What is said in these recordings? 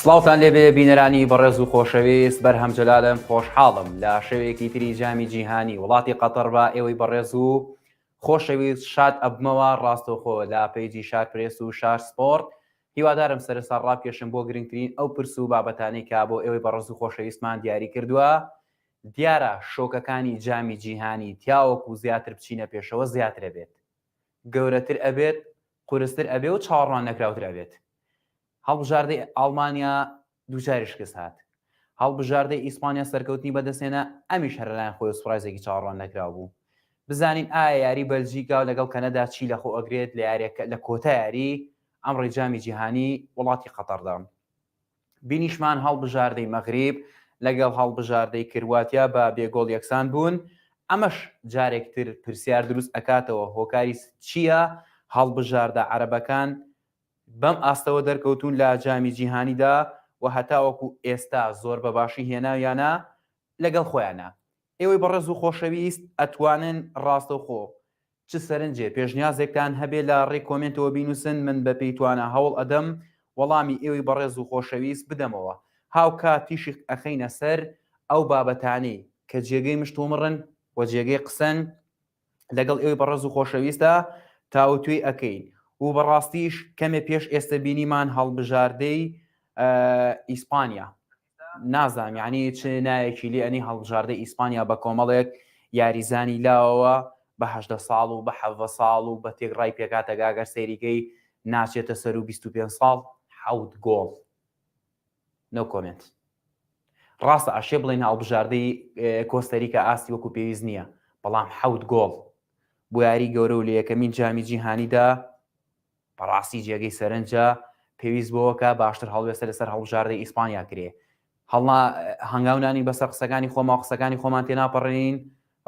سڵاوتان لێبێ بینەرانی بەڕێز و خۆشەویست بەرهەم جەلالم خۆشحاڵم لە شەوێکی تری جامی جیهانی وڵاتی قەتەر بە ئێوەی بەڕێز و خۆشەویست شاد ئەبمەوە ڕاستەوخۆ لە page ی شار پرێس و شار سپۆرت هیوادارم سەرنجتان ڕابکێشم بۆ گرنگترین ئەو پرس و بابەتانەی کە بۆ ئێوەی بەڕێز و خۆشەویستمان دیاری کردووە دیارە شۆکەکانی جامی جیهانی تاوەکو زیاتر بچینە پێشەوە زیاتر ئەبێت گەورەتر ئەبێت قورستر ئەبێ و چاوەڕوان نەکراوتر ئەبێت هەڵبژاردەی ئاڵمانیا دووچاری شکست هات. هەڵبژاردەی ئیسپانیا سەرکەوتنی بەدەستهێنا، ئەمیش هەر لەلایەن خۆیەوە surprise ێکی چاوەڕوان نەکراو بوو. بزانین ئایا یاری بەلجیکا و لەگەڵ کەنەدا چی لەخۆ ئەگرێت لە یاریەکە لە کۆتا یاری ئەمڕۆی جامی جیهانی وڵاتی قەتەردا. بینیشمان هەڵبژاردەی مەغریب لەگەڵ هەڵبژاردەی کرواتیا بە بێ گۆڵ یەکسان بوون، ئەمەش جارێک تر پرسیار دروست ئەکاتەوە هۆکاری چییە هەڵبژاردە عەرەبەکان بەم ئاستەوە دەرکەوتوون لە جامی جیهانیدا و هەتاوەکو ئێستا زۆر بە باشی هێناویانە لەگەڵ خۆیانا. ئێوەی بەڕێز و خۆشەویست ئەتوانن ڕاستەوخۆ چ سەرنجێ، پێشنیازێکتان هەبێ لە ڕێی کۆمێنتەوە بینوسن من بە پێی توانا هەوڵ ئەدەم وەڵامی ئێوەی بەڕێز و خۆشەویست بدەمەوە. هاوکات تیشک ئەخەینە سەر ئەو بابەتانەی کە جێگەی مشتومڕن و جێگەی قسەن لەگەڵ ئێوەی بەڕێز و خۆشەویستە تاوتوێی ئەکەین و بەڕاستیش کەمێ پێش ئێستە بینیمان هەڵبژاردەی ئیسپانیا نازانم یعنی چ نایەکی لێ ئەنی هەڵبژاردەی ئیسپانیا بە کۆمەڵێک یاریزانی لاوەوە بە هەدە ساڵ و بە حەڤە ساڵ و بە تێکڕای پێکاتە گاگەر سەیریکەی ناچێتە سەر و 25 ساڵ حەوت گۆڵ no comment ڕاستە ئەشێ بڵێین هەڵبژاردەی کۆستەریکا ئاستی وەکو پێویست نییە بەڵام حەوت گۆڵ بۆ یاری گەورە و لە یەکەمین جامی جیهانیدا بەڕاستی جێگەی سەرنجە پێویست بۆوەکە باشتر هەڵوێستە لەسەر هەڵبژاردەی ئیسپانیا کرێ هەڵنا هەنگاو نانی بەسەر قسەکانی خۆما قسەکانی خۆمان تێناپەڕێنین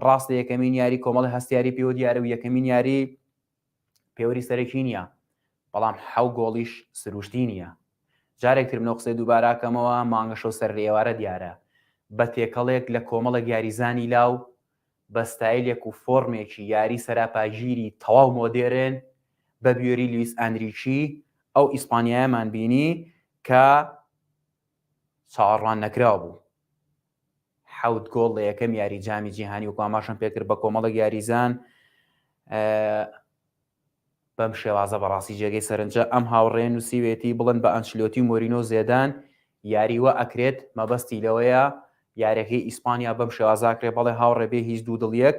ڕاستە یەکەمین یاری کۆمەڵی هەستیاری پێوە دیارە و یەکەمین یاری پێوەری سەرەکی نییە بەڵام حەو گۆڵیش سروشتی نییە جارێک تر منەو قسەی دووباراکەمەوە مانگەشەو سەر ئێوارە دیارە بە تێکەڵێک لە کۆمەڵێک یاریزانی لاو بە ستایلێک و فۆرمێکی یاری سەراپاگیری تەواو مۆدێرن بە بوێری لویس ئەنریکی ئەو ئیسپانیایەمان بینی کە چاوەڕوان نەکراو بوو. حەوت گۆڵ لە یەکەم یاری جامی جیهانی وەکو ئاماژەم پێکرد بە کۆمەڵێک یاریزان بەم شێوازە بەڕاستی جێگەی سەرنجە ئەم هاوڕێ نووسیوێتی بڵند بە ئەنچلۆتی و مۆرینۆ زێدان یاریوە ئەکرێت مەبەستی لەوەیە یاریەکەی ئیسپانیا بەم شێوازاکرێ بەڵێ هاوڕێ بێ هیچ دوو دڵیەک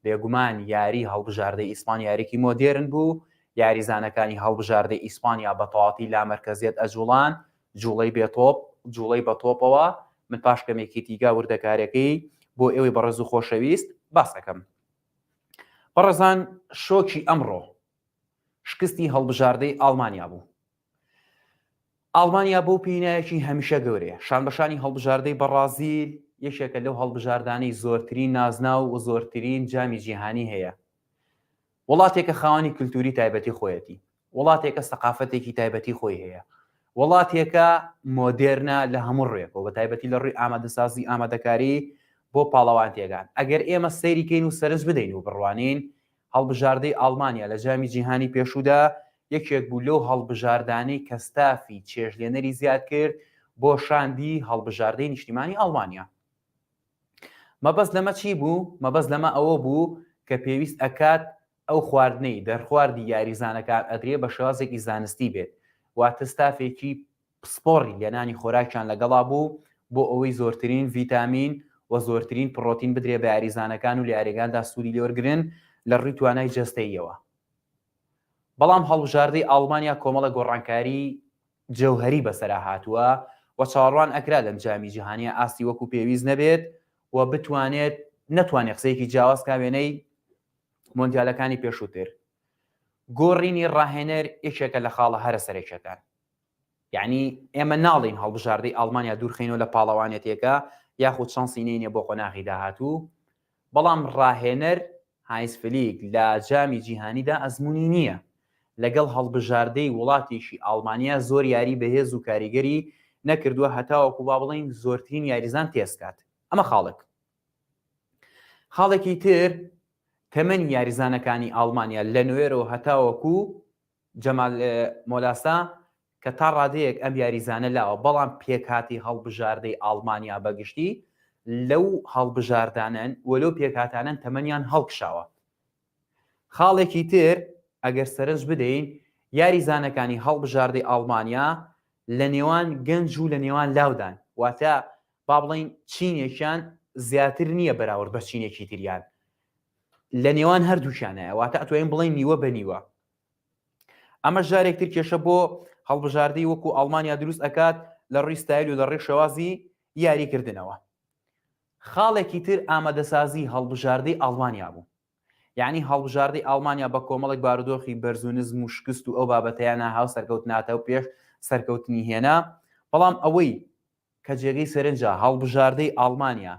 بێگومان یاری هەڵبژاردەی ئیسپان یاریکی مۆدێرن بوو یاریزانەکانی هەڵبژاردەی ئیسپانیا بە تەواتی لامەرکەزیەت ئەجوڵان جوڵەی بێ تۆپ، جوڵەی بە تۆپەوە، من پاش کەمێکی تیگا وردەکاریەکەی بۆ ئێوەی بەڕێز و خۆشەویست باس ئەکەم. بەڕێزان شۆکی ئەمڕۆ شکستی هەڵبژاردەی ئاڵمانیا بوو. ئاڵمانیا بۆ پینایەکی هەمیشە گەورەیە شانبەشانی هەڵبژاردەی بەڕازیل یەکێکە لەو هەڵبژاردانەی زۆرترین نازناو و زۆرترین جامی جیهانی هەیە وڵاتێکە خاوەنی کلتوری تایبەتی خۆیەتی وڵاتێکە سەقافەتێکی تایبەتی خۆی هەیە، وڵاتێکە مۆدێرنە لە هەموو ڕووێکەوە بە تایبەتی لە ڕووی ئامادەسازی ئامادەکاری بۆ پاڵەوانتیەکان. ئەگەر ئێمە سەیری کەین و سەرنج بدەین و بڕوانین هەڵبژاردەی ئاڵمانیا لە جامی جیهانی پێشوودا یەکێک بوو لەو هەڵبژاردانەی کە ستافی چێژلێنەری زیاد کرد بۆ شاندی هەڵبژاردەی نیشتیمانی ئاڵمانیا. مەبەست لەمە چی بوو؟ مەبەست لەمە ئەوە بوو کە پێویست ئەکات ئەو خواردنەی دەرخواردی یاریزانەکان ئەدرێ بە شێوازێکی زانستی بێت، واتە ستافێکی پسپۆڕی لێنانی خۆراکیان لەگەڵا بوو بۆ ئەوەی زۆرترین ڤیتامین و زۆرترین پڕۆتین بدرێ بە یاریزانەکان و لە یاریگاندا سوودی لێوەرگرن لە ڕووی توانای جەستەییەوە. بەڵام هەڵبژاردەی ئاڵمانیا کۆمەڵە گۆڕانکاری جەوهەری بەسەرا هاتووە و چاوەڕوان ئەکرا لەم جامی جیهانیە ئاستی وەکو پێویست نەبێت و بتوانێت نەتوانێت قسەیەکی جیاواز کا وێنەی مۆندیالەکانی پێشووتر. گۆڕینی ڕاهێنەر یەکێکە لە خاڵە هەرە سەرەکیەکان. یعنی ئێمە ناڵین هەڵبژاردەی ئەڵمانیا دوورخەینەوە لە پاڵەوانێتێکە یاخود چانسی نینێ بۆ قۆناغی داهاتوو بەڵام ڕاهێنەر هاینز فلیک لە جامی جیهانیدا ئەزموونی نییە، لەگەڵ هەڵبژاردەی وڵاتێکی ئاڵمانیا زۆر یاری بەهێز و کاریگەری نەکردووە هەتاوەکو با بڵێین زۆرترین یاریزان تێست کات. ئەمە خاڵێک. خاڵێکی تر تەمەنی یاریزانەکانی ئاڵمانیا لە نوێرەوە هەتاوەکو جەمال مۆلاسا. کە تا ڕادەیەک ئەم یاریزانە لاوە، بەڵام پێکهاتەی هەڵبژاردەی ئاڵمانیا بەگشتی لەو هەڵبژاردانەن و لەو پێکهاتانەن تەمەنیان هەڵکشاوە. خاڵێکی تر ئەگەر سەرنج بدەین یاریزانەکانی هەڵبژاردەی ئاڵمانیا لە نێوان گەنج و لە نێوان لاودان، واتە با بڵێین چینێکیان زیاتر نییە بەراورد بە چینێکی تریان لە نێوان هەردووکیانایە، واتە ئەتوانین بڵێین نیوە بە نیوە. ئەمەش جارێک تر کێشە بۆ هەڵبژاردەی وەکو ئەڵمانیا دروست ئەکات لە ڕووی ستایل و لە ڕێی شێوازی یاریکردنەوە. خاڵێکی تر ئامادەسازی هەڵبژاردەی ئەڵمانیا بوو. یعنی هەڵبژاردەی ئەڵمانیا بە کۆمەڵێک بارودۆخی بەرز و نزم و شکست و ئەو بابەتەیانە هاو سەرکەوتناتە و پێش سەرکەوتنی هێنا، بەڵام ئەوەی کە جێگەی سەرنجە هەڵبژاردەی ئاڵمانیا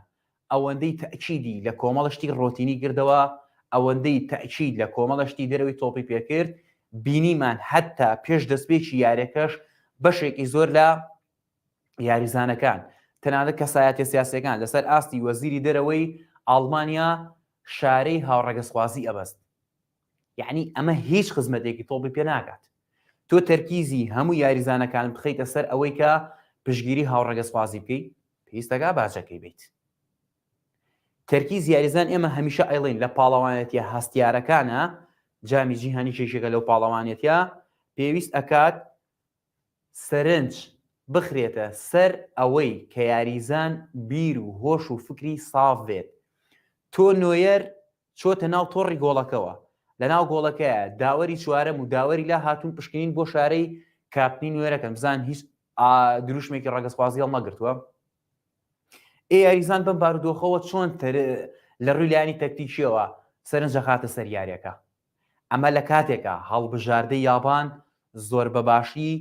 ئەوەندەی تەئکیدی لە کۆمەڵە شتی ڕۆتینی کردەوە، ئەوەندەی تەئکید لە کۆمەڵە شتی دەرەوەی تۆپی پێ کرد، بینیمان هەتا پێش دەستپێکی یاریەکەش بەشێکی زۆر لە یاریزانەکان تەنانەت کەسایەتیە سیاسیەکان لەسەر ئاستی وەزیری دەرەوەی ئاڵمانیا شارەی هاوڕەگەزخوازی ئەبەست. یەعنی ئەمە هیچ خزمەتێکی تۆپی پێ ناکات. تۆ تەرکیزی هەموو یاریزانەکان بخەیتە سەر ئەوەی کە پشگیری هاوڕەگەزخوازی بکەی پێویستەکە باجەکەی بیت. تەرکیز یاریزان ئێمە هەمیشە ئەیڵین لە پاڵەوانێتیە هەستیارەکانە جامی جیهانی یەکێکە لەو پاڵەوانێتیە پێویست ئەکات سەرنج بخرێتە سەر ئەوەی کە یاریزان بیر و هۆش و فکری ساف بێت. تۆ نۆیەر چۆتە ناو تۆڕی گۆڵەکەوە، لە ناو گۆڵەکەیە داوەری چوارەم و داوەری لا هاتوون پشکنین بۆ شارەی کاپتنی نوێرەکەن بزان هیچ دروشمێکی ڕەگەزخوازی هەڵنەگرتووە. ئێ یاریزان بەم بارودۆخەوە چۆن لە ڕووی لایەنی تەکتیکیەوە سەرنج دەخاتە سەر یاریەکە؟ ئەمە لە کاتێکا هەڵبژاردەی یابان زۆر بە باشی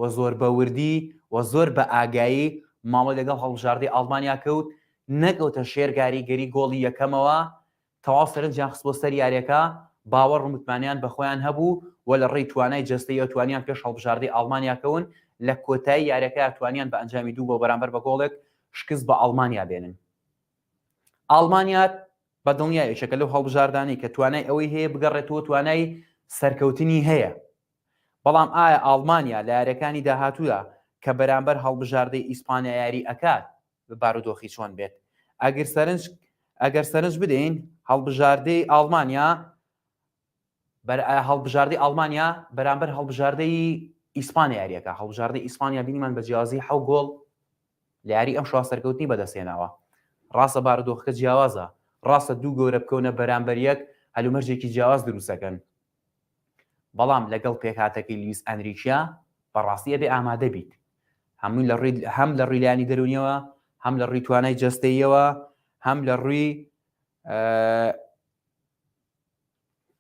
و زۆر بە وردی و زۆر بە ئاگایی مامەڵەی لەگەڵ هەڵبژاردەی ئاڵمانیا کەوت، نەکەوتە ژێر گاریگەری گۆڵی یەکەمەوە، تەواو سەرنجیان خستبووە سەر یارییەکە، باوەڕ و متمانەیان بە خۆیان هەبوو و لە ڕێی توانای جەستەییەوە توانیان پێش هەڵبژاردەی ئاڵمانیا کەون، لە کۆتایی یارییەکەیا توانیان بە ئەنجامی دوو گۆڵ بەرامبەر بە گۆڵێک شکست بە ئاڵمانیا بێنن. ئاڵمانیا بە دڵنیای یەکێکە لەو هەڵبژاردانەی کە توانای ئەوەی هەیە بگەڕێتەوە توانای سەرکەوتنی هەیە بەڵام ئایا ئاڵمانیا لە یاریەکانی داهاتوودا کە بەرامبەر هەڵبژاردەی ئیسپانیا یاری ئەکات بارودۆخی چۆن بێت ئەگەر سەرنج ئەگەر سەرنج بدەین هەڵبژاردەی ئاڵمانیا بەر هەڵبژاردەی ئاڵمانیا بەرامبەر هەڵبژاردەی ئیسپانیا یاریەکە هەڵبژاردەی ئیسپانیا بینیمان بە جیاوازی حەو گۆڵ لە یاری ئەمشەوە سەرکەوتنی بەدەستهێناوە. ڕاستە بارودۆخەکە جیاوازە، ڕاستە دوو گەورە بکەونە بەرامبەر یەک هەلومەرجێکی جیاواز دروستەکەن، بەڵام لەگەڵ پێکهاتەکەی لویس ئەنریکیا بەڕاستی ئەبێ ئامادە بیت هەمووی لە ڕووی هەم لە ڕووی لایەنی دەروونیەوە هەم لە ڕووی توانای جەستەییەوە هەم لە ڕووی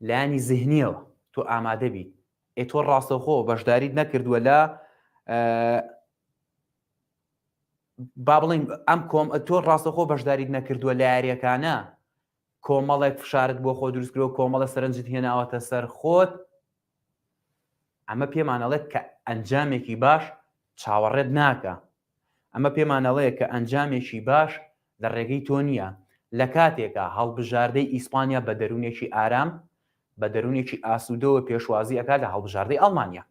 لایەنی زهنیەوە تۆ ئامادە بیت ئێ تۆ ڕاستەوخۆ بەشداریت نەکردووە لە با بڵین ئەم کۆم تۆ ڕاستەخۆ بەشداریت نەکردووە لە یاریەکانە کۆمەڵێک فشارت بۆ خۆ دروستکرۆ کۆمەڵە سەرنجت هێناوەتە سەر خۆت ئەمە پێمانەڵێت کە ئەنجامێکی باش چاوەڕێت ناکە ئەمە پێمانەڵێ کە ئەنجامێکی باش لە ڕێگەی تۆ نییە لە کاتێکا هەڵبژاردەی ئیسپانیا بە دەروونێکی ئارام بە دەروونێکی ئاسوودەوە پێشوازی ئەکات لە هەڵبژاردەی ئەڵمانیا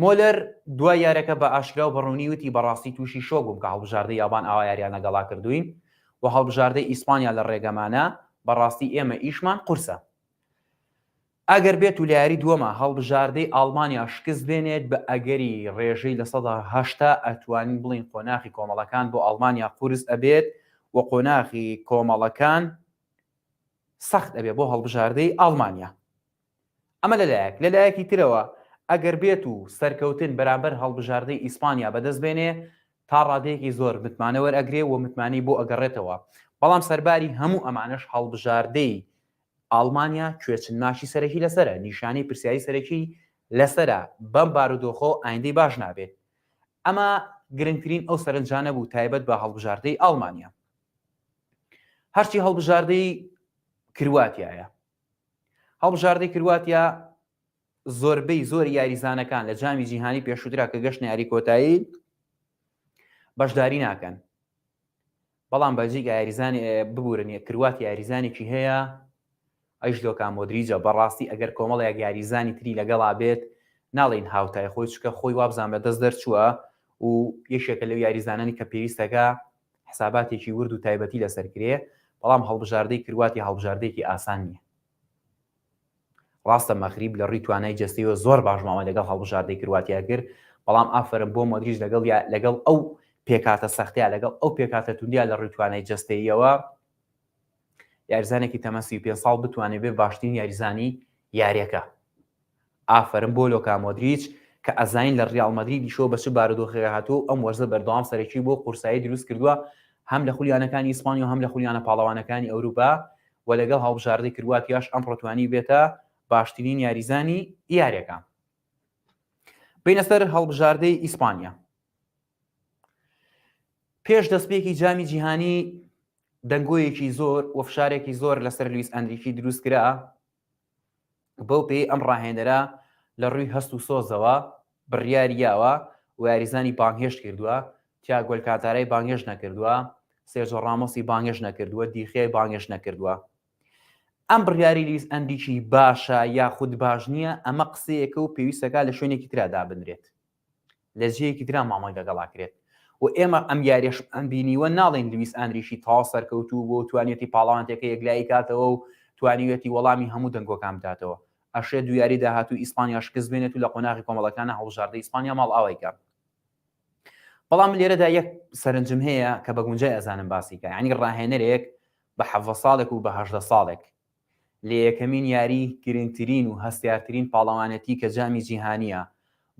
مۆلەر دوای یاریەکە بە ئاشکرا و بە ڕوونی وتی بەڕاستی تووشی شۆک بووم کە هەڵبژاردەی یابان ئاوا یاریان لەگەڵا کردووین و هەڵبژاردەی ئیسپانیا لە ڕێگەمانە، بەڕاستی ئێمە ئیشمان قورسە. ئەگەر بێت و لە یاری دووەما هەڵبژاردەی ئاڵمانیا شکست بێنێت بە ئەگەری ڕێژەی 80% ئەتوانین بڵێین قۆناخی کۆمەڵەکان بۆ ئاڵمانیا قورس ئەبێت و قۆناخی کۆمەڵەکان سەخت ئەبێت بۆ هەڵبژاردەی ئاڵمانیا. ئەمە لەلایەک، لەلایەکی ترەوە ئەگەر بێت و سەرکەوتن بەرامبەر هەڵبژاردەی ئیسپانیا بەدەست بێنێ تا ڕادەیەکی زۆر متمانە وەرئەگرێ و متمانەی بۆ ئەگەڕێتەوە، بەڵام سەرباری هەموو ئەمانەش هەڵبژاردەی ئاڵمانیا کوێچن ماکی سەرەکی لەسەرە، نیشانەی پرسیاری سەرەکی لەسەرە، بەم بارودۆخەوە ئایندەی باش نابێت. ئەمە گرنگترین ئەو سەرنجانە بوو تایبەت بە هەڵبژاردەی ئاڵمانیا. هەرچی هەڵبژاردەی کرواتیایە هەڵبژاردەی کرواتیا زۆربەی زۆری یاریزانەکان لە جامی جیهانی پێشووترا کە گەشتنە یاری کۆتایی بەشداری ناکەن بەڵام بەلجیکا یاریزانی ببورن کرواتی یاریزانێکی هەیە ئەیش لۆکا مۆدریجە بەڕاستی ئەگەر کۆمەڵێک یاریزانی تری لەگەڵا بێت. ناڵێین هاوتای خۆی چکە خۆی وابزان بە دەست دەرچووە و یەکێکە لەو یاریزانانی کە پێویستەکە حساباتێکی ورد و تایبەتی لەسەر کرێ بەڵام هەڵبژاردەی کرواتی هەڵبژاردەیەکی ئاسان نییە ڕاستە مەغریب لە ڕووی توانای جەستەیەوە زۆر باش مامەڵەی لەگەڵ هەڵبژاردەی کرواتیا کرد، بەڵام ئافەرم بۆ مۆدریچ لەگەڵ لەگەڵ ئەو پێکهاتە سەختەیە لەگەڵ ئەو پێکهاتە توندیە لە ڕووی توانای جەستەییەوە یاریزانێکی تەمەن 35 ساڵ بتوانێت بێ باشترین یاریزانی یاریەکە. ئافەرم بۆ لۆکا مۆدریچ کە ئەزانین لە ڕیاڵ مەدریدیشەوە بە چ بارودۆخێک هاتووە و ئەم وەرزە بەردەوام سەرەکی بۆ قورسایی دروست کردووە هەم لە خولی یانەکانی ئیسپانیا و هەم لە خولی یانە پاڵەوانەکانی ئەوروپا و لەگەڵ هەڵبژاردەی کرواتیاش ئەمڕۆ توانی بێتە باشترین یاریزانی یاریەکە. بینە سەر هەڵبژاردەی ئیسپانیا. پێش دەستپێکی جامی جیهانی دەنگۆیەکی زۆر و فشارێکی زۆر لەسەر لویس ئەنریکی دروست کرا بەو پێی ئەم ڕاهێنەرە لە ڕووی هەست و سۆزەوە بڕیاری یاوە و یاریزانی بانگهێشت کردووە، تیاگۆ ئەلکانتارای بانگهێشت نەکردووە، سێرجۆ ڕامۆسی بانگهێشت نەکردووە، دیخیای بانگهێشت نەکردووە. ئەم بڕیاری لویس ئەنریکی باشە یاخود باش نییە، ئەمە قسەیەکە و پێویستەکە لە شوێنێکی ترا دابنرێت. لە جێیەکی ترا مامەڵەی لەگەڵا کرێت و ئێمە ئەم یاریەشمان بینیوە ناڵێن لویس ئەنریکی تەواو سەرکەوتوو بوو و توانیەتی پاڵەوانتەکە یەکلایی کاتەوە و توانیویەتی وەڵامی هەموو دەنگۆکان بداتەوە ئەشێ دوو یاری داهاتوو ئیسپانیا شکست بێنێت و لە قۆناغی کۆمەڵەکانە هەڵبژاردەی ئیسپانیا ماڵئاوای کە بەڵام لێرەدا یەک سەرنجم هەیە کە بە گونجای ئەزانم باسی کە یعنی ڕاهێنەرێک بە حەڤە ساڵێک و بە 18 ساڵێک لە یەکەمین یاری گرنگترین و هەستیارترین پاڵەوانێتی کە جامی جیهانییە،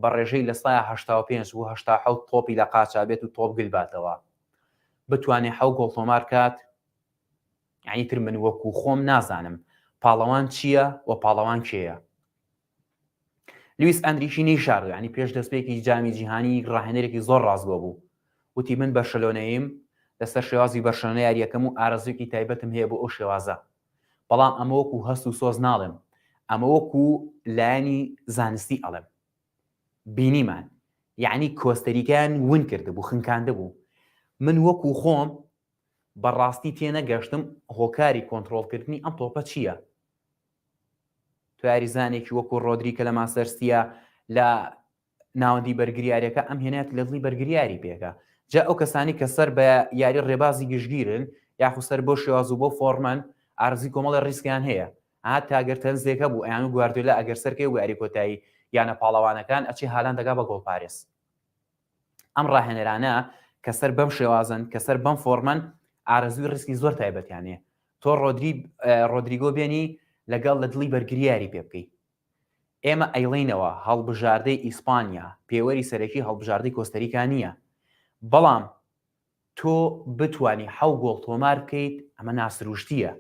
بە ڕێژەی لە سایە 85 بۆ 87 تۆپی لە قاچا بێت و تۆپ گل باتەوە بتوانێ حەو گۆڵ تۆمار کات، یانی تر من وەکو خۆم نازانم پاڵەوان چییە و پاڵەوان کێیە. لویس ئەنریکی نەیشاردەوە یانی پێش دەستپێکی جامی جیهانی ڕاهێنەرێکی زۆر ڕاستگۆ بوو وتی من بەرشەلۆنەیم لەسەر شێوازی بەرشەلۆنە یاریەکەم و ئارەزوویەکی تایبەتم هەیە بۆ ئەو شێوازە بەڵام ئەمە وەکو هەست و سۆز ناڵێم ئەمە وەکو لایەنی زانستی ئەڵێم بینیمان یعنی کۆستەریکایان ون کردبوو خنکاندبوو من وەکو خۆم بەڕاستی تێنەگەشتم هۆکاری کۆنترۆڵکردنی ئەم تۆپە چییە تۆ یاریزانێکی وەکو ڕۆدری کە لە مانچستەر سیتیە لە ناوەندی بەرگریاریەکە ئەم هێنات لە دڵی بەرگریاری پێکە جا ئەو کەسانی کە سەر بە یاری ڕێبازی گشتگیرن یاخو سەر بۆ شێواز و بۆ فۆرمەن ئارزی کۆمەڵی ڕیسکیان هەیە ها تاگەر تەنزێکە بوو ئەیان و گواردیۆلا ئەگەر سەرکەی و یاری کۆتایی یانە پاڵەوانەکان ئەچێ هالان دەگا بە گۆڵپارێز ئەم ڕاهێنەرانە کە سەر بەم شێوازن کە سەر بەم فۆرمەن ئارەزووی ڕیسکی زۆر تایبەتیان هەیە تۆ ڕۆدری ڕۆدریگۆ بێنی لەگەڵ لە دڵی بەرگری یاری پێ بکەی ئێمە ئەیڵێینەوە هەڵبژاردەی ئیسپانیا پێوەری سەرەکی هەڵبژاردەی کۆستەریکا نییە بەڵام تۆ بتانی حەو گۆڵ تۆمار بکەیت ئەمە ناسروشتیە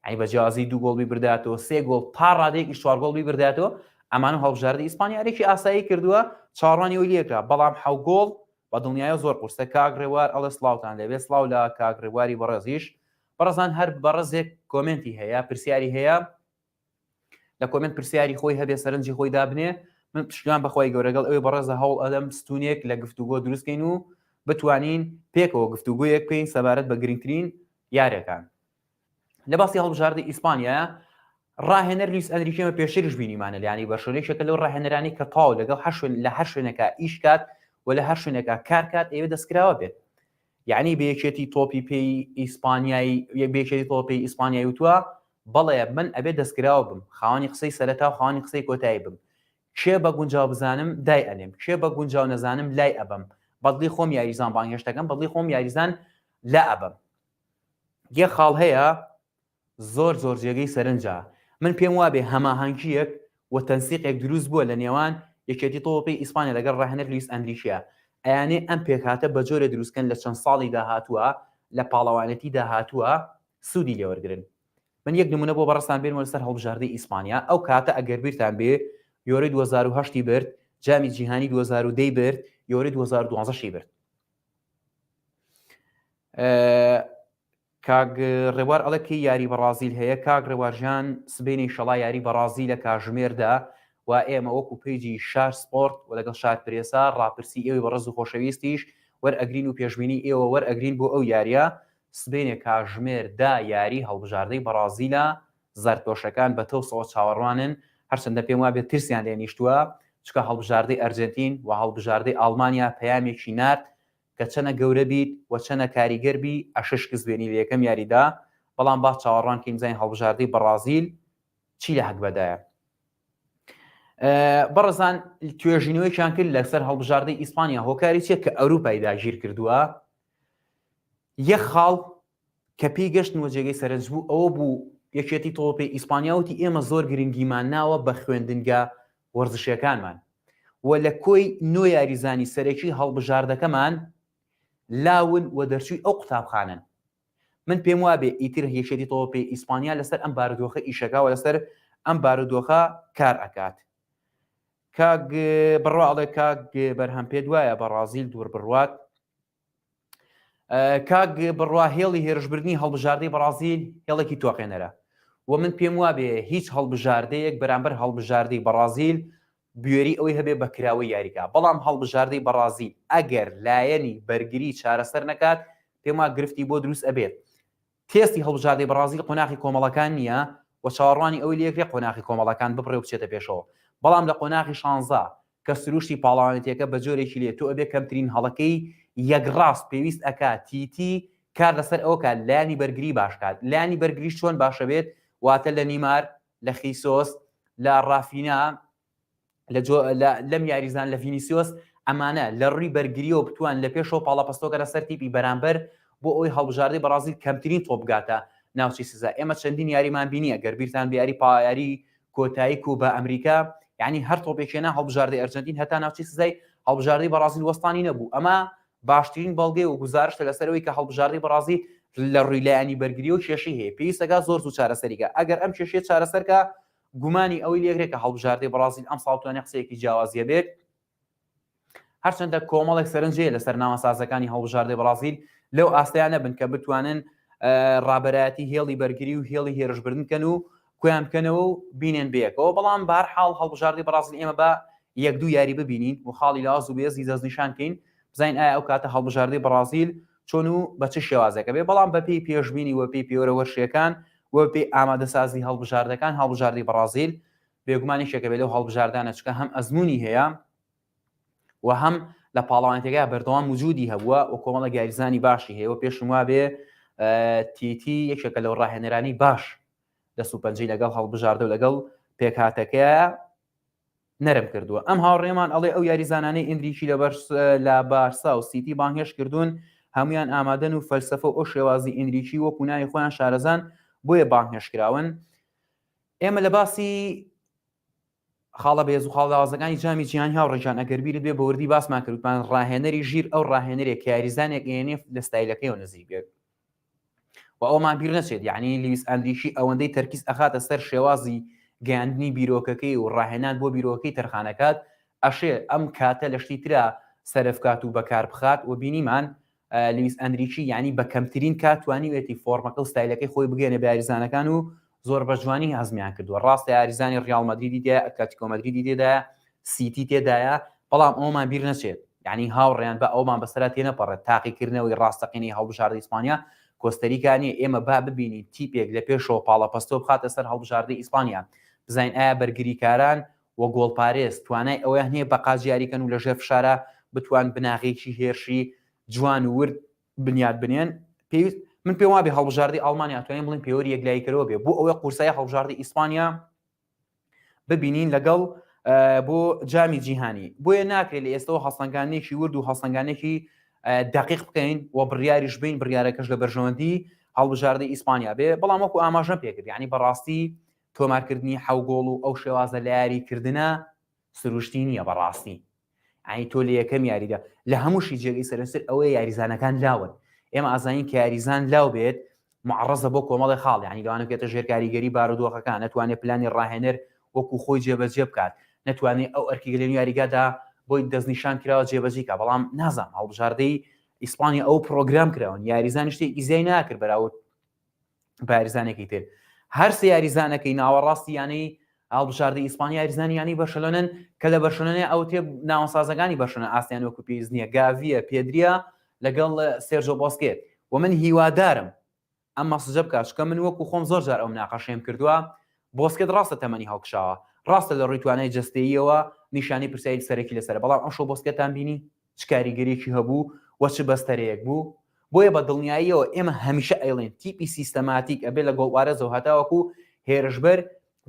یعنی بە جیاوازی دوو گۆڵ بیبرداتەوە سێ گۆڵ تا ڕادەیەکی چوار گۆڵ بیبرداتەوە ئەمانە هەڵبژاردە ئیسپانیا یاریێکی ئاسایی کردووە چاوەڕوانی ئەوی لێکرا بەڵام حەو گۆڵ بە دڵنیایە زۆر قورسە کاک ڕێوار ئەڵێ سڵاوتان لێبێ سڵاو لە کاک ڕێواری بەڕێزیش بەڕێزان هەر بەڕێزێک کۆمێنتی هەیە پرسیاری هەیە لە کۆمێنت پرسیاری خۆی هەبێ سەرنجی خۆی دابنێ من پشتیوان بەخوای گەورەگەڵ ئەوێ بەڕێزە هەوڵ ئەدەم ستونێک لە گفتوگۆ دروستکەین و بتوانین پێکەوە گفتوگۆیەک بکەین سەبارەت بە گرنگترین یاریەکان لە باسی هەڵبژاردەی ئیسپانیا ڕاهێنەر لویس ئەنریکێمە پێشتریش بینیمانە لە یانەی بەرشەلۆنە یەکێکە لەو ڕاهێنەرانی کە تاو لەگەڵ هەر شوێن لە هەر شوێنێکا ئیش کات و لە هەر شوێنێکا کار کات ئەوێ دەستکراوە بێت یعنی بە یەکێتی تۆپی پێی ئیسپانیای بە یەکێتی تۆپی ئیسپانیای وتووە بەڵێ من ئەبێ دەستکراوە بم خاوەنی قسەی سەرەتا و خاوەنی قسەی کۆتایی بم کێ بە گونجاو بزانم دای ئەنێم کێ بە گونجاو نەزانم لای ئەبەم بەدڵی خۆم یاریزان بانگهێشتەکەم بەدڵی خۆم یاریزان لا ئەبەم یەک خاڵ هەیە زۆر زۆر جێگەی سەرنجە، من پێم وابێ هەماهەنگییەک و تەنسیقێک دروست بووە لە نێوان یەکێتی تۆپی ئیسپانیا لەگەڵ ڕاهێنەر لویس ئەنریکیا، ئەیانێ ئەم پێکهاتە بە جۆرێ دروست کەن لە چەند ساڵی داهاتووە لە پاڵەوانێتی داهاتووە سوودی لێوەرگرن. من یەک نمونە بۆ بەڕێزتان بێنمەوە لەسەر هەڵبژاردەی ئیسپانیا، ئەو کاتە ئەگەر بیرتان بێ یۆرۆی 2008 ی برد، جامی جیهانی 2010 ی برد، یۆرۆی 2012 شی برد. کاک ڕێوار ئەڵێ کەی یاری بەڕازیل هەیە کاک ڕێوار ژان سبەینێ شەڵا یاری بەڕازیلە کاژمێر دە و ئێمە وەکو page ی شار سپۆرت و لەگەڵ شار پرێسا ڕاپرسی ئێوەی بەڕێز و خۆشەویستیش وەرئەگرین و پێشبینی ئێوە وەرئەگرین بۆ ئەو یاریە سبەینێ کاژمێر دە یاری هەڵبژاردەی بەڕازیلە زەردپۆشەکان بە تەوسەوە چاوەڕوانن هەرچەندە پێم وابێت ترسیان لێ نیشتووە. چکە هەڵبژاردەی ئەرجەنتین و هەڵبژاردەی ئاڵمانیا پەیامێکی نارد کە چەنە گەورە بیت و چەنە کاریگەر بی ئەشێ شکست بێنی لە یەکەم یاریدا، بەڵام با چاوەڕوان کەین بزانین هەڵبژاردەی بەڕازیل چی لە هەگبەدایە. بەڕێزان توێژینەوەیەکیان کرد لەسەر هەڵبژاردەی ئیسپانیا هۆکاری چیە کە ئەوروپای داگیر کردووە یەک خاڵ کە پێی گەشتن و جێگەی سەرنج بوو ئەوە بوو یەکێتی تۆپی ئیسپانیا وتی ئێمە زۆر گرنگیمان ناوە بە خوێندنگە وەرزشیەکانمان و لە کۆی نۆ یاریزانی سەرەکی هەڵبژاردەکەمان لاون و دەرچووی ئەو قوتابخانەن. من پێم وابێ ئیتر یەکێتی تۆپی ئیسپانیا لەسەر ئەم بارودۆخە ئیشەکا و لەسەر ئەم بارودۆخە کار ئەکات. کاک بڕوا ئەڵێ کاک بەرهەم پێت وایە بەڕازیل دوور بڕوات؟ کاک بڕوا هێڵی هێرشبردنی هەڵبژاردەی بەڕازیل هێڵێکی تۆقێنەرە و من پێم وابێ هیچ هەڵبژاردەیەک بەرامبەر هەڵبژاردەی بەڕازیل بوێری ئەوەی هەبێ بە کراوەی یاریکا بەڵام هەڵبژاردەی بەڕازیل ئەگەر لایەنی بەرگری چارەسەر نەکات پێم وا گرفتی بۆ دروست ئەبێت تێستی هەڵبژاردەی بەڕازیل قۆناخی کۆمەڵەکان نییە و چاوەڕوانی ئەوەی لێکرێ قۆناخی کۆمەڵەکان ببڕێ و بچێتە پێشەوە بەڵام لە قۆناخی شانزە کە سروشتی پاڵەوانێتیەکە بە جۆرێکی لێ تۆ ئەبێ کەمترین هەڵەکەی یەک ڕاست پێویست ئەکا تیتی کار لەسەر ئەوە کات لایەنی بەرگری باش کات لایەنی بەرگریش چۆن باشە بێت واتە لە نیمار لە خیسۆس لە ڕافینا لە جۆ لە لەم یاریزان لە ڤینیسیۆس ئەمانە لە ڕووی بەرگریەوە بتوان لە پێشەوە پاڵەپەستۆکە لەسەر تیپی بەرامبەر بۆ ئەوەی هەڵبژاردەی بەڕازیل کەمترین تۆپ بگاتە ناوچەی سزا ئێمە چەندین یاریمان بینی ئەگەر بیرتان بێ یاری پایاری کۆتایی کۆپا ئەمریکا یعنی هەر تۆپێکێ نا هەڵبژاردەی ئەرجەنتین هەتا ناوچەی سزای هەڵبژاردەی بەڕازیل وەستانی نەبوو ئەمە باشترین بەڵگەی و گوزارشتە لەسەر ئەوەی کە هەڵبژاردەی بەڕازیل لە ڕووی لایەنی بەرگری و کێشەی هەیە پێویستەکە زۆر زوو چارەسەریکە ئەگەر ئەم کێشەیە چارەسەرکە گومانی ئەوەی لێگرێت کە هەڵبژاردەی بەڕازیل ئەمساڵ توانێت قسەیەکی جیاوازیە بێت هەرچەندە کۆمەڵێک سەرنج هەیە لەسەر ناوەسازەکانی هەڵبژاردەی بەڕازیل لەو ئاستیان نەبن کە بتوانن ڕابەرایەتی هێڵی بەرگری و هێڵی هێرشبردن کەن و کویان بکەنەوە و بینێن بەیەکەوە بەڵام بار حاڵ هەڵبژاردەی بەڕازیل ئێمە بە یەک دوو یاری ببینین و خاڵی لاواز و بێزی دەستنیشان کەین بزانین ئایا ئەو کاتە هەڵبژاردەی بەڕازیل چۆن و بە چ شێوازێکە بێ بەڵام بەپێی پێشبینی و پێی پێوەرە وەرشیەکان و پێی ئامادەسازی هەڵبژاردەکان هەڵبژاردەی بەڕازیل بێگومان یەکێکە بێ لەو هەڵبژاردانە چکە هەم ئەزمموی هەیە و هەم لە پاڵەوانێتەکە بەردەوام وجودی هەبووە و کۆمەڵە یاریزانی باشی هەیە و پێشم وابێ تیتی یەکێکە لەو ڕاهێنەرانی باش دەست و پەنجەی لەگەڵ هەڵبژاردە و لەگەڵ پێکهاتەکەیە نەرم کردووە ئەم هاوڕێمان ئەڵێ ئەو یاریزانانەی ئەندریکی لە لە بارسا و سیتی بانگهێشت کردوون هەمویان ئامادەن و فەلسەفە و ئەو شێوازی ئەندریکی وەکو ناوی خۆیان شارەزان بۆیە بانگهێشت کراون ئێمە لە باسی خاڵە بەهێز و خاڵ لاوازەکانی جامی جیهانی هاوڕێژان ئەگەر بیرت بێ بەوردی باسمان کردمان ڕاهێنەری ژیر ئەو ڕاهێنەرێک کە یاریزانێک ئێنێ لە ستایلەکەیەوە نزیک بێت و ئەومان بیر نەچێت یعنی لویس ئەنریکی ئەوەندەی تەرکیز ئەخاتە سەر شێوازی گەیاندنی بیرۆکەکەی و ڕاهێنان بۆ بیرۆکەی تەرخانەکات ئەشێ ئەم کاتە لە شتی ترا سەرف کات و بەکار بخات و بینیمان لویس ئەنریکی یعنی بە کەمترین کات توانیوێتی فۆرمەکە و ستایلەکەی خۆی بگەێنە بە یاریزانەکان و زۆر بە جوانی هەزمیان کردووە ڕاستە یاریزانی ڕیاڵ مەدریدی تێدایە ئەتلەتیکۆ مەدریدی تێدایە سیتی تێدایە بەڵام ئەومان بیر نەچێت یعنی هاوڕێیان بە ئەومان بەسەرا تێنەپەڕێت تاقیکردنەوەی ڕاستەقینەی هەڵبژاردەی ئیسپانیا کۆستەریکا نییە ئێمە با ببینین تیپێک لە پێشەوە پاڵەپەستۆ بخاتە سەر هەڵبژاردەی ئیسپانیا بزانین ئایا بەرگریکاران و گۆڵپارێز توانای ئەوەیان هەیە بە قاچ یاریکەن و لەژێر فشارە بتوان بناغەیەکی هێرشی جوان و ورد بنیات بنێن پێویست من پێم وابێ هەڵبژاردەی ئەڵمانیا توانین بڵێن پێوەری یەکلاییکەرەوە بێ بۆ ئەوەی قورسایی هەڵبژاردەی ئیسپانیا ببینین لەگەڵ بۆ جامی جیهانی بۆیە ناکرێت لە ئێستەوە هەڵسەنگانێکی ورد و هەڵسەنگانێکی دقیق بکەین و بڕیاریش بین بڕیارەکەش لە بەرژەوەندی هەڵبژاردەی ئیسپانیا بێ بەڵام وەکو ئاماژەم پێکرد یعنی بەڕاستی تۆمارکردنی حەو گۆڵ و ئەو شێوازە لە یاریکردنە سروشتی نییە بەڕاستی ئەی تۆ لە یەکەم یاریدا لە هەمووشی جێگەی سەرنجتر ئەوەیە یاریزانەکان لاون ئێمە ئازانین کە یاریزان لاو بێت معڕزە بۆ کۆمەڵی خاڵ یعنی لەوانە بێتە ژێرکاریگەری بارودۆخەکان نەتوانێت پلانی ڕاهێنەر وەکو خۆی جێبەجێ بکات نەتوانێت ئەو ئەرکی لە یاریگادا بۆی دەستنیشان کراوە جێبەجیکە بەڵام نازانم هەڵبژاردەی ئیسپانیا ئەو پرۆگرام کراون یاریزان شتێکی زیای ناکرد بەراورد بە یاریزانێکی تر هەر سێ یاریزانەکەی ناوەڕاستی یانەی هەڵبژاردەی ئیسپانیا یاریزانی یانەی بەرشەلۆنەن کە لە بەرشەلۆنە ئەو تێ ناوەسازەکانی بەرشەلۆنە ئاستیان وەکو پێویست نییە گاڤیە پێدریا لەگەڵ سێرجۆ بۆسکێت و من هیوادارم ئەم مەسجە بکات چکە من وەکو خۆم زۆر جار ئەو مناقەشەیم کردووە بۆسکێت ڕاستە تەمەنی هەڵکشاوە ڕاستە لە ڕووی توانای جەستەییەوە. نیشانەی پرسیاری سەرەکی لەسەرە، بەڵام ئەمشەو بۆسکێتان بینی چ کاریگەریەکی هەبوو و چ بەستەرەیەک بوو، بۆیە بە دڵنیاییەوە ئێمە هەمیشە ئەیڵێن تیپی سیستەماتیک ئەبێ لە گۆڵپارێزەوە هەتاوەکو هێرشبەر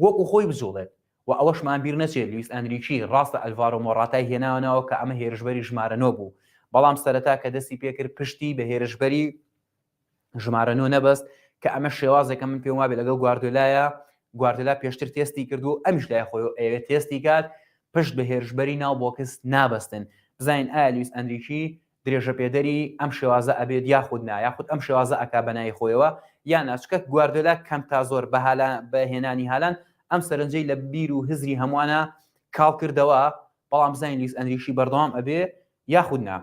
وەکو خۆی بجوڵێت و ئەوەشمان بیر نەچێت لویس ئەنریکی ڕاستە ئەلڤارۆ مۆڕاتای هێناوە ناوە کە ئەمە هێرشبەری ژمارە نۆ بوو بەڵام سەرەتا کە دەستی پێکرد پشتی بە هێرشبەری ژمارە نۆ نەبەست کە ئەمە شێوازێکە من پێم وابێ لەگەڵ گواردیۆلایە گواردیۆلا پێشتر تێستی کردو ئەمیش لای خۆی ئەوێت تێستی کات پشت بە هێرشبەری ناو box نابەستن بزانین ئایا لویس ئەنریکی درێژەپێدەری ئەم شێوازە ئەبێت یاخود نا یاخود ئەم شێوازە ئەکا بەناوی خۆیەوە یان نا چونکە گواردیۆلا کەم تا زۆر بە هالان بە هێنانی هالان ئەم سەرنجەی لە بیر و هزری هەمووانە کاڵ کردەوە بەڵام بزانین لویس ئەنریکی بەردەوام ئەبێ یاخود نا.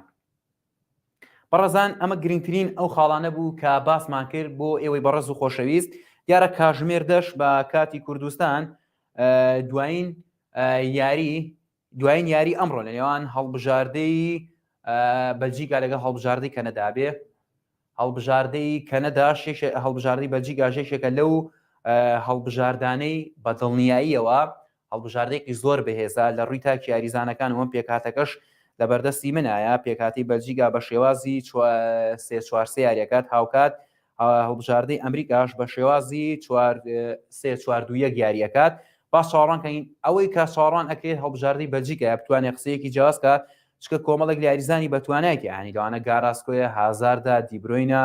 بەڕێزان ئەمە گرنگترین ئەو خاڵانە بوو کە باسمان کرد بۆ ئێوەی بەڕێز و خۆشەویست دیارە کاژمێر دەش بە کاتی کوردستان دوایین یاری دوایین یاری ئەمڕۆ لە نێوان هەڵبژاردەی بەلجیکا لەگەڵ هەڵبژاردەی کەنەدا بێ هەڵبژاردەی کەنەدا هەڵبژاردەی بەلجیکا یەکێکە لەو هەڵبژاردانەی بە دڵنیاییەوە هەڵبژاردەیەکی زۆر بەهێزە لە ڕووی تاکی یاریزانەکان وەم پێکهاتەکەش لە بەردەستی منایە پێکهاتەی بەلجیکا بە شێوازی سێ چوار سێ یاریەکات هاوکات هەڵبژاردەی ئەمریکاش بە شێوازی چوار سێ چوار دوو یەک یاریەکات با چاوەڕوان کەین ئەوەی کە چاوەڕوان ئەکرێت هەڵبژاردەی بەلجیکایە بتوانێت قسەیەکی جیاواز کات چکە کۆمەڵێک لە یاریزانی بەتوانایەتی ینی لەوانە گاراسکۆیە هازاردا دیبرۆینە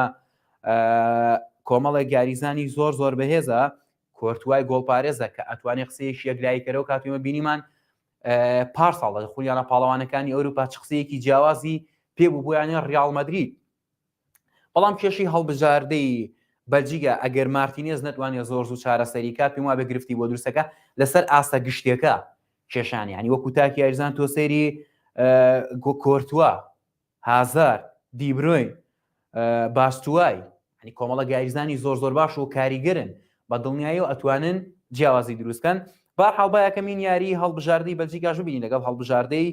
کۆمەڵێک یاریزانی زۆر زۆر بەهێزە کۆرتوای گۆڵپارێزە کە ئەتوانێت قسەیەکی یەکلاییکەرەوە کاتیمە بینیمان پارساڵ لە خولیانە پاڵەوانەکانی ئەوروپا چ قسەیەکی جیاوازی پێ بوو بۆیانە ڕیاڵ مەدرید بەڵام کێشەی هەڵبژاردەی بەلجیکا ئەگەر مارتینێز نەتوانێت زۆر زوو چارەسەری کات پێم وابێ گرفتی بۆ دروستەکە لەسەر ئاستە گشتیەکە کێشان یعنی وەکو تاکی یاریزان تۆ سەیری کۆرتوا هازار دیبرۆین باستوای ینی کۆمەڵە یاریزانی زۆر زۆر باش و کاریگەرن بە دڵنیایی و ئەتوانن جیاوازی دروستکەن بارحاڵ با یەکەمین یاری هەڵبژاردەی بەلجیکاش ببینین لەگەڵ هەڵبژاردەی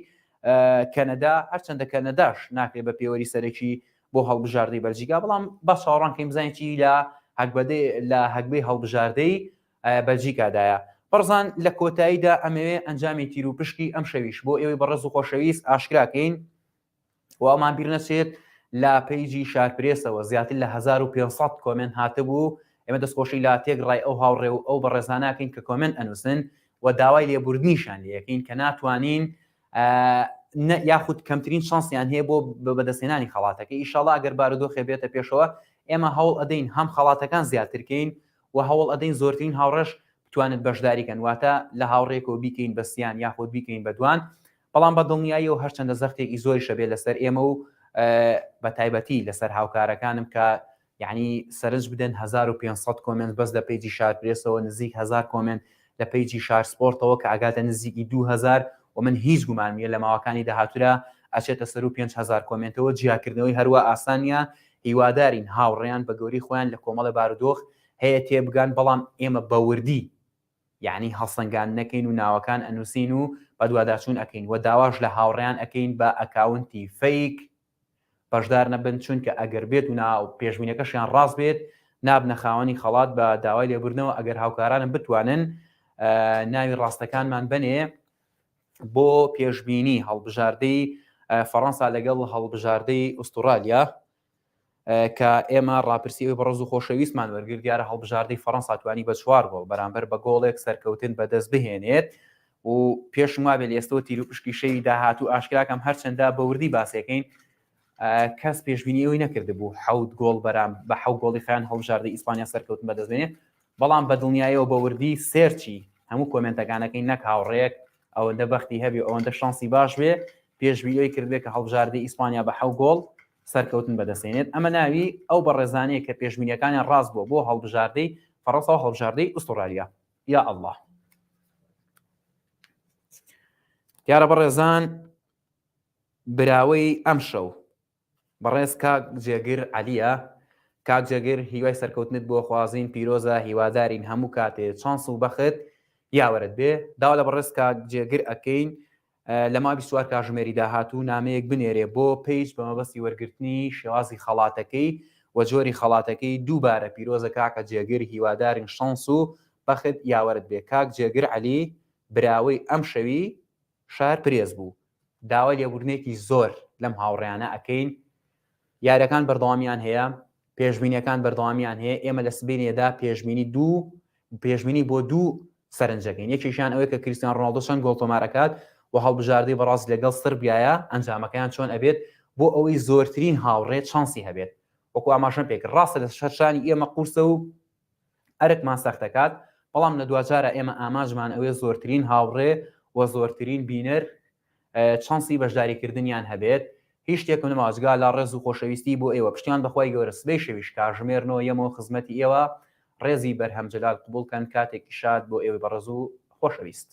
کەنەدا هەرچەندە کەنەداش ناکرێت بە پێوەری سەرەکی بۆ هەڵبژاردەی بەلجیکا بەڵام با چاوەڕوان کەین بزانین چی لە هەگبەدەی لە هەگبەی هەڵبژاردەی بەلجیکادایە بەڕزان لە کۆتاییدا ئەمەوێ ئەنجامی تیر و پشکی ئەم شەویش بۆ ئێوەی بەڕێز و خۆشەویست ئاشکراکەین و ئەمان بیر نەچێت لە page ی شارپرێسەوە زیاتر لە 1500 comment هاتبوو ئێمە دەستخۆشی لە تێکڕای ئەو هاوڕێ و ئەو بەڕێزاناکەین کە comment ئەنووسن و داوای لێبوردنیشان لەکەین کە ناتوانین یاخود کەمترین شانسیان هەیە بۆ بەدەستهێنانی خەڵاتەکە ئیشاڵا ئەگەر بارودۆخێ بێتە پێشەوە ئێمە هەوڵ ئەدەین هەم خەڵاتەکان زیاترکەین و هەوڵ ئەدەین زۆرترین هاوڕێش بتوانێت بەشداریکەن واتە لە هاوڕێکەوە بیکەین بە سیان یاخود بیکەین بە دوان بەڵام بە دڵنیاییەوە هەرچەندە زەختێکی زۆریشە بێت لەسەر ئێمە و بە تایبەتی لەسەر هاوکارەکانم کە یعنی سەرنج بدەن 1500 comment بەس لە page ی شار پرێسەوە نزیک 1000 comment لە page ی شار سپۆرتەوە کە ئەگاتە نزیکی 2000 و من هیچ گومانم نییە لە ماوەکانی داهاتوورا ئەچێتە سەر و 5000 comment ەوە جیاکردنەوەی هەروە ئاسان نییە هیوادارین هاوڕێیان بە گەوری خۆیان لە کۆمەڵە بارودۆخ هەیە تێبگان بەڵام ئێمە بە وردی یەعنی هەڵسەنگاندنەکەین و ناوەکان ئەنوسین و بەدواداچوون ئەکەین وە داواش لە هاوڕێیان ئەکەین بە account ی fake بەشدار نەبن چونکە ئەگەر بێت و ناو پێشبینەکەشیان ڕاست بێت نابنە خاوەنی خەڵات بە داوای لێبوردنەوە ئەگەر هاوکارانم بتوانن ناوی ڕاستەکانمان بنێ بۆ پێشبینی هەڵبژاردەی فەڕەنسا لەگەڵ هەڵبژاردەی ئوسترالیا کە ئێمە ڕاپرسی ئەوی بەڕێز و خۆشەویستمان وەرگرت، دیارە هەڵبژاردەی فەڕەنسا توانی بە چوار گۆڵ بەرامبەر بە گۆڵێک سەرکەوتن بەدەست بهێنێت و پێشم وابێ لە ئێستەوە تیروپشکی شەوی داهاتوو ئاشکراکەم هەرچەندە بە وردی باسێکەین کەس پێشبینی ئەوی نەکردبوو حەوت گۆڵ بەرام بە حەوت گۆڵی خیان هەڵبژاردەی ئیسپانیا سەرکەوتن بەدەست بێنێت بەڵام بە دڵنیایەوە بە وردی search ی هەموو comment ەکانەکەی نەک هاوڕێک ئەوەندە بەختی هەبێ ئەوەندە شانسی باش بێ پێشبینی کردبێ کە هەڵبژاردەی ئیسپانیا بە حەوت گۆڵ سەرکەوتن بەدەستێنێت ئەمە ناوی ئەو بەڕێزانەیە کە پێشبینیەکانیان ڕاست بووە بۆ هەڵبژاردەی فەڕەنسا و هەڵبژاردەی ئوسترالیا یا ئەڵڵا دیارە بەڕێزان براوەی ئەمشەو بەڕێز کاک جێگر عەلیە کاک جێگر هیوای سەرکەوتنت بۆ خوازین پیرۆزە هیوادارین هەموو کاتێ چانس و بەخت یاوەرت بێ داوا لە بەڕێز کاک جێگر ئەکەین لە ماوەی 24 کاژمێری داهاتوو نامەیەک بنێرێ بۆ page بە مەبەستی وەرگرتنی شێوازی خەڵاتەکەی و جۆری خەڵاتەکەی دووبارە پیرۆزە کاکە جێگر هیوادارین شانس و بەخت یاوەرت بێ کاک جێگر عەلی براوەی ئەم شەوی. شار پرێس بوو. داوای لێبوردنێکی زۆر لەم هاوڕێیانە ئەکەین. یاریەکان بەردەوامیان هەیە، پێشبینیەکان بەردەوامیان هەیە، ئێمە لە سبەینێدا پێشبینی دوو پێشبینی بۆ دوو سەرنجەکەین، یەکێکیان ئەوەیە کە کریستیان ڕۆناڵدۆ چەند گۆڵ تۆمار ئەکات و هەڵبژاردەی بەڕازیل لەگەڵ سربیایە ئەنجامەکەیان چۆن ئەبێت بۆ ئەوەی زۆرترین هاوڕێ چانسی هەبێت. وەکو ئاماژەم پێکرد ڕاستە لە سەرشانی ئێمە قورسە و ئەرکمان سەخت دەکات، بەڵام لە دواجارا ئێمە ئامانجمان ئەوەیە زۆرترین هاوڕێ و زۆرترین بینەر چانسی بەشداریکردنیان هەبێت. هیچ شتێکم نەماوە جگا لە ڕێز و خۆشەویستی بۆ ئێوە. پشتیان بەخوای گەورە سبەی شەویش کاژمێر نۆ یەمەوە خزمەتی ئێوە. ڕێزی بەرهەم جەلال قبوڵ کەن. کاتێکی شاد بۆ ئێوەی بەڕێز و خۆشەویست.